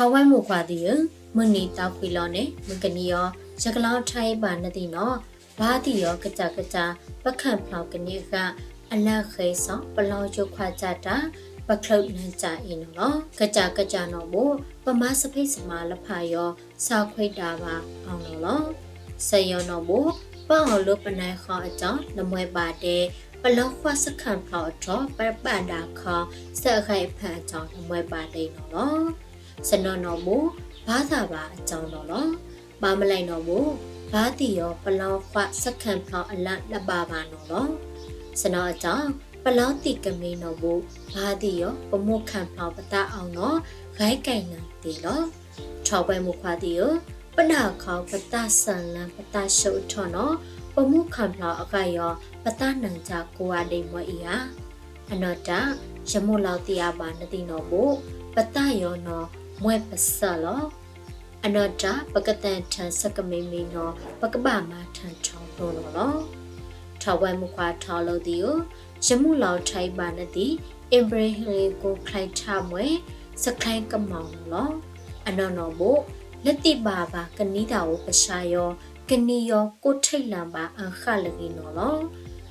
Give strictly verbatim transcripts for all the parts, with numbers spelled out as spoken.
ထီၣ်ဝဲမိၢ်ခွါသ့ၣ်ဧၢ, မုၢ်နံၤတၢ်ခွံလီၤန့ၣ် မုၢ်ကနံၤအီၤ ယကလီထီၣ်ဘၣ်နသ့ၣ်နီၣ်, ဘါသ့ၣ်ယီၤ ကစၢ်ကစၢ် ပခၢၣ်ဖျီၣ်ကန့ၢ်အဂၤ အလၢၣ်ဃဲစီ ပလီၢ်ယိခွါစၢ်တၢ် ပချုးနၢၣ်စၢ်အံၤနီၣ်လီၤ. ကစၢ်ကစၢ်နီၣ်ဘိ ပမၤစဖ့စမၤလၢဖးယီၤ စၢခွံဒၣ်ဘၣ်အီၤနီၣ်လီၤ. စၢၤယီၤနီၣ်ဘိ ပအီၣ်လၢပနၢ်ဃီအစီ နမွဲဘၣ်ဒဲး, ပလီၢ်ဃဲစခၢၣ်ဖျီၣ်အတီၢ် ပဘၣ်ဒၣ်ခီ စၢအဂၤအဖၢၣ်အစီ နမွဲဘၣ်ဒဲးနီၣ်လီၤ. စနီၣ်နီၣ်ဘိ ဘါသၣ်ဘၣ်အစီနီၣ်လီၤ. ဘၣ်မလဲၣ်နီၣ်ဘိ ဘါသ့ၣ်ယီၤ ပလီၢ်ဃဲစခၢၣ်ဖျီၣ်အလၢၣ်လၢဘၣ်ဘၣ်နီၣ်လီၤ. စနီၣ်အစီ ပလီၢ်သံၣ်ကမ့ၢ်နီၣ်ဘိ ဘါသ့ၣ်ယီၤ ပမိၢ်ခၢၣ်ဖျီၣ်ပသးအီၤနီၣ် ဂဲၤကဲၣ်နၤသ့လီၤ. ထီၣ်ဝဲမိၢ်ခွါသ့ၣ်ဧၢ, ပဒၣ်ခီ ပသးစၢလၢ ပသးဆိအထီၣ်နီၣ် ပမိၢ်ခၢၣ်ဖျီၣ်အဂၤယီၤ ပသးနၢၣ်စၢ်ကိးဂၤဒဲးမွဲအံၤဧါ. အနီၣ်တၢ် ယမိၢ်လီၤသ့ၣ်ယၤဘၣ်နသ့ၣ်နီၣ်ဘိ ပသးယီၤနီၣ် မွဲပစၢလီၤ. အနီၣ်တၢ် ပကသ့ၣ်ထၢၣ်စကမ့ၢ်မ့ၢ်နီၣ် ပကဘၣ်မၤထၢၣ်ထီၣ်လိၣ်နီၣ်လီၤ. ထီၣ်ဝဲမိၢ်ခွါထီၣ်လိၣ်သ့ၣ်ဧၢ, ယမိၢ်လီၤထီၣ်ဘၣ်နသ့ၣ် အ့ဘြဟၣ်လ့ၣ်ကိးချဲးထးမွဲ စချဲးကမီၤနီၣ်လီၤ. အနီၣ်နီၣ်ဘိ လၢသ့ၣ်ဘၣ်ဘၣ်ကနံၤသးအိၣ်ပဆါယီၤ ကနံၤယီၤကိးထံၣ်လၢဘၣ်အဃၣ်လၢဂ့ၤနီၣ်လီၤ.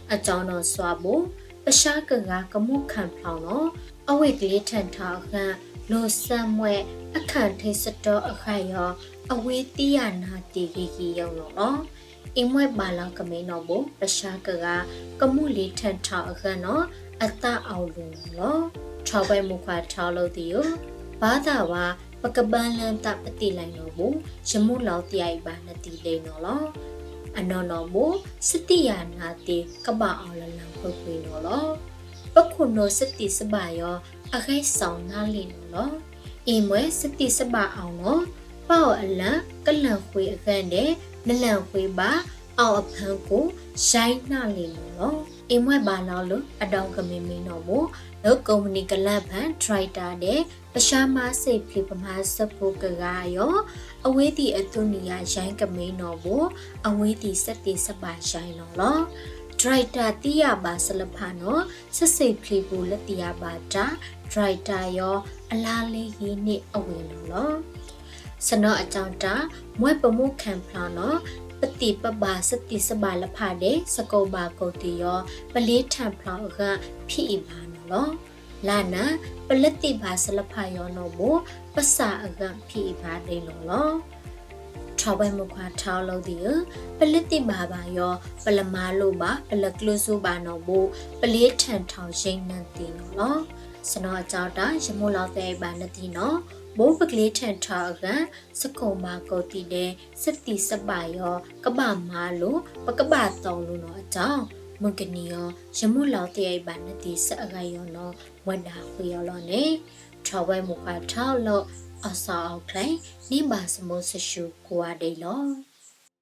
အစီနီၣ်စွါဘိ ပဆါကဂၤကမိၢ်ခၢၣ်ဖျီၣ်နီၣ် အဝဲကလ့ထၢၣ်ထီၣ်အဂၤ လိၣ်စၢမွဲ အခၣ်ထံးစတီအဂၤယီၤ အဝဲသ့ၣ်ယၤနၤသ့ၣ်ဂ့ၤဂ့ၤယိာ်နီၣ်လီၤ. အံၤမွဲဘၣ်လီၤကမ့ၢ်နီၣ်ဘိ ပဆါကဂၤ ကမိၢ်လ့ထၢၣ်ထီၣ်အဂၤနီၣ် အသးအီၣ်လိၣ်နီၣ်လီၤ. ထီၣ်ဝဲမိၢ်ခွါထီၣ်လိၣ်သ့ၣ်ဧၢ, ဘါသၣ်ဝဲ ပကဘၣ်လၢသးပသ့ၣ်လဲၣ်နီၣ်ဘိ ယမိၢ်လီၤသ့ၣ်ယၤအံၤဘၣ်နသ့ၣ်လဲၣ်နီၣ်လီၤ. အနီၣ်နီၣ်ဘိ စသ့ၣ်ယၤနၤသ့ၣ် ကဘၣ်အီၣ်လၢလၢ်ပှဲၤပှဲၤနီၣ်လီၤ. ပခိၣ်နူာ်စသ့ၣ်စဘၣ်ယီၤ အဂဲၤစီၤနါလ့ၣ်နီၣ်လီၤ. အံၤမွဲစသ့ၣ်စဘၣ်အီၤနီၣ် ပအီၣ်အလၢ် ကလၢၢ်ဃ့အဂၤဒဲး နလၢၢ်ဃ့ဘၣ် အီၣ်အဖၢၣ်ကိး ယဲၢ်နၣ်ရံၣ်နီၣ်လီၤ. အံၤမွဲဘၣ်လီၤလၢ အဒီကမ့ၢ်မ့ၢ်နီၣ်ဘိ လၢကိးပနံၣ်ကလၢၢ်ဖၢၣ် ဒရွဲၣ်တၢ်ဒဲး ပဆါမါစ့ၣ်ဖျံးပမၤစၢၤဖိကဂၤယီၤ အဝဲသ့ၣ်အသူနံၣ်ယၤယဲၢ်ကမ့ၢ်နီၣ်ဘိ အဝဲသ့ၣ်စသ့ၣ်စဘၣ်ယဲၢ်နီၣ်လီၤ. ဒရွဲၣ်တၢ်သ့ယၤဘၣ်စလဖၣ်နီၣ် စစ့ၣ်ဖျံးပူၤလၢသ့ယၤဘၣ်တၢ် ဒရွဲၣ်တၢ်ယီၤ အလါလ့ဂ့ၤန့ၢ်အဝဲနီၣ်လီၤ. စနီၣ်အစီတၢ် မွဲပမိၢ်ခၢၣ်ဖျီၣ်နီၣ် ပသ့ၣ်ပဘၣ်စသ့ၣ်စဘၣ်လၢဖးဒဲး စကိးဘၣ်ကိးသ့ၣ်ယီၤ ပလ့ထၢၣ်ဖျီၣ်အဂၤဖံးအံၤဘၣ်နီၣ်လီၤ. လၢ်နၢ် ပလၢသ့ၣ်ဘၣ်စလဖၣ်ယီၤနီၣ်ဘိ ပစၢ်အဂၤဖံးအံၤဘၣ်ဒဲးနီၣ်လီၤ. ထီၣ်ဝဲမိၢ်ခွါထီၣ်လိၣ်သ့ၣ်ဧၢ, ပလၢသ့ၣ်ဘၣ်ဘၣ်ယီၤ ပလၢမၤလိဘၣ် ပလၢကျိစိဘၣ်နီၣ်ဘိ ပလ့ထၢၣ်ထီၣ်ယဲၢ်နၢ်သ့ၣ်နီၣ်လီၤ. စနီၣ်အစီတၢ် ယမိၢ်လီၤသ့ၣ်ယၤအံၤဘၣ်နသ့ၣ်နီၣ်ဘိ ပကလ့ထၢၣ်ထီၣ်အဂၤ စကိးဘၣ်ကိးသ့ၣ်ဒဲး စသ့ၣ်စဘၣ်ယီၤ ကဘၣ်မၤလိ ပကဘၣ်သိၣ်လိနီၣ်အစီ မုၢ်ကနံၤအီၤ ယမိၢ်လီၤသ့ၣ်ယၤအံၤဘၣ်နသ့ၣ်စၢအဂၤယီၤနီၣ် မွဲဒၣ်ဃ့ယီၤလီၤန့ၣ် ထီၣ်ဝဲမိၢ်ခွါထီၣ်လိၣ် အီၣ်စီအီၣ်ချ့ န့ၢ်ဘၣ်စမိၢ်စၡူးကိးဂၤဒဲးလီၤ.